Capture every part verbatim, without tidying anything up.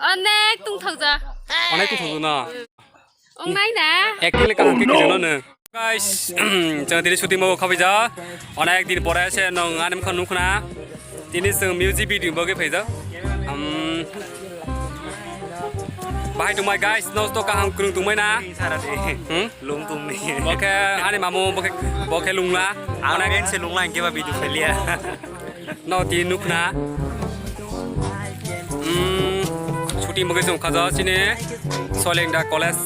Onek tungthokja. Onek tungthokja na. Ongnai na. Acting le kaham khe khejeno no. Guys, chwng tini shooting bo khabaija. Onek din pore se nong ani mokha nukhna. Tini chwng music video bo khe phaija. Um, bahai tongmai guys, nos to kaham kwrwng tongmai na. Hmm? Lung tongni. Bo khe ani mamu bo khe, bo khe lungla. Ang onek se lungla hinkhe ba video khailiya. No tini nukhna. Hmm, shooting bo khe chwng khaja chini Soilengda College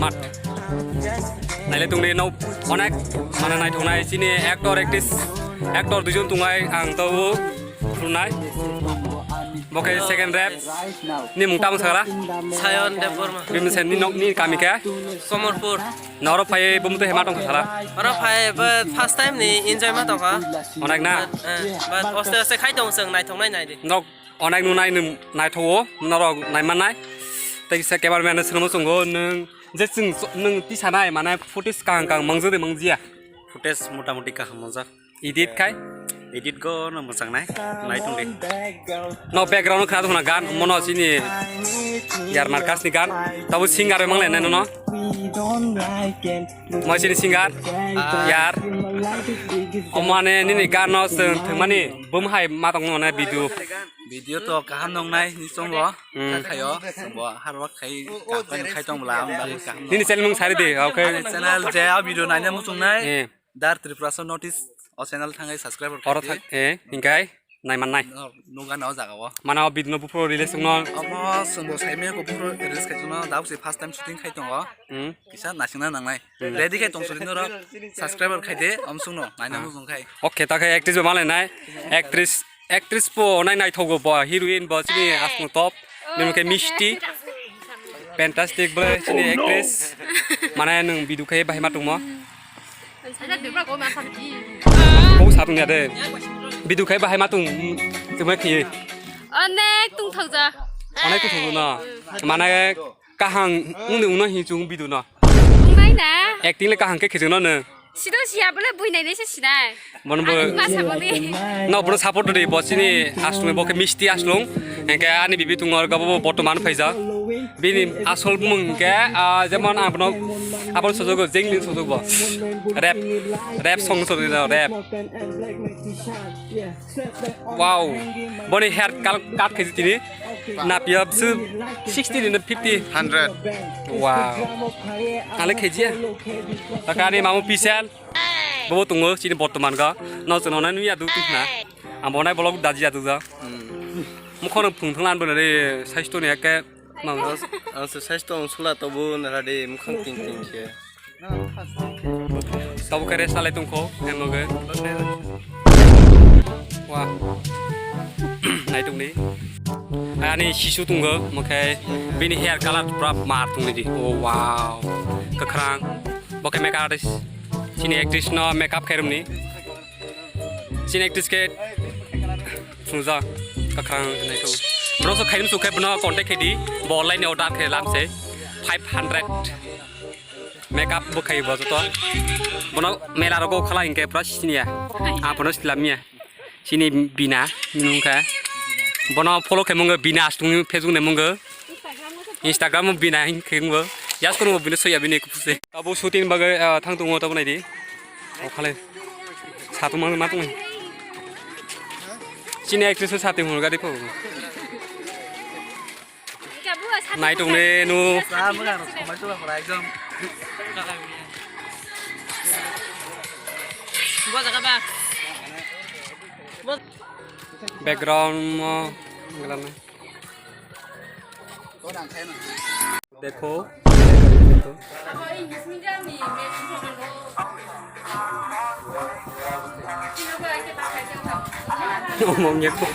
mat. Naile tongni no onek mane naithoknai chini actor actress, actor duijon tongnai ang tabo khulumnai. Bo khe second rep. Ni mung tamo sakala? Sayon Debbarma. Bimsen ni nok ni kami khe? Somorpur. Noro phai bumtu hema tong sala? Oro phai ba first time ni enjoy ma tongkha. Onek na? Eh, but oste oste khai tong chwng naithoknai nai di. Nok onek nunai nung naithogo, norok naimanai. Tei kisa cameraman no swrwngmo chwngo, nwng je chwng, nwng tisanai, mane footage kaham kaham mangjak de mangjiya? Footage motamuti kaham mangjak. Edit khai? Edit go no mwchang nai, nai tong de. No background khna tong na gan, mono chini Yar Markas ni gan. Tabo singer mangle nai no. Mo chini singer. Yar. O mane nini gan no chwng thwngmani bum hai ma tong no video. Video to kaham nong nai ni chongo. Hmm. Khayo, bo harwa khai, kaham khai tong bla, ang bari kaham. Nini channel mung sari de, okay. Ani channel je a video naina muchung nai. Eh. Dar Tripura so notice o channel thangai subscribe. Oro khai thak, eh, hinkai nai man nai. No, nuga na o jaga o. Mana o video no bufro release no. Omo sumbo saimia ko bufro release khai no, dau se first time shooting khai tongo. Hmm. Kisa nasingna nangnai. Hmm. Ready khai tong suri noro subscriber khai de, om sung no, naina muchung khai. Okay, ta khai actress ba malai nai. Actress Actress bo nai naithogo bo, heroine bo chini aswk top, bini khe Misti. Fantastic bo chini actress. Mane nwng video khe bahai ma tongmo. Bo sa tong ya de. Video khe bahai ma tong, tongma khe. Onek tungthokja. Onek tungthokja no. Mane Kaham wngdi wngno hinwi chwng video no. Wngnai na? Acting le kaham khe khejwngno nwng. Sido siya bole bui nai nai se sinai. Bono bo. Ani ma saboni. No bono support di bo chini aslung bo khe Misti aslung. Hingke ani bibi tongo aro bo bortoman phaijak. Bini asol bumung hingke, ah, jemon abono, abono sojogo Jenglin sojogo. Rap, rap song sojogo rap. Wow. Boni hair cut, cut khaji tini. Napia bwswk sixty ni fifty? Hundred. Wow. Ale khaji ya. Takani mamu pisal. Bobo tongo chini bortoman ga. No chwng nai nuya duk tongna. Ang bo nai bolok daji ya duk ja. Hmm. Mukhono phung thang lan bwna re saisto ni ekke. Ang se saisto ang sula tobu nara de mukhang ting ting khe. Tobu khe rest lalai tongkho, em loge. Wah. Nai tongdi. Ani sisu tongo, mokhe bini hair color pura mar tongdi. Oh, wow. Kwkhwrang. Bo khe makeup artist. Chini actress no makeup khairumni. Chini actress khe phunukjak, kwkhwrang nai khe. Bro so khairumsuk khe bono contact khe di, bo online order khe lamse five hundred. Makeup bo khai bo joto. Bono mela rogo khala hinkhe pura siniya. Ang bono silamya. Chini Bina hinwi kha. Bono follow khe mungo Bina Astung Facebook ni mungo. Instagram o Bina hinkhe mungo. Yas kono Bina soya bini kupuse. Abo shooting bagwi, ah, thang tongo tabo naidi. O khale. Satung mang ma tong. Chini actress satung hon gari pho. Nai tong ne nu. Background mo ngelana. Dekho. Omong ya ko.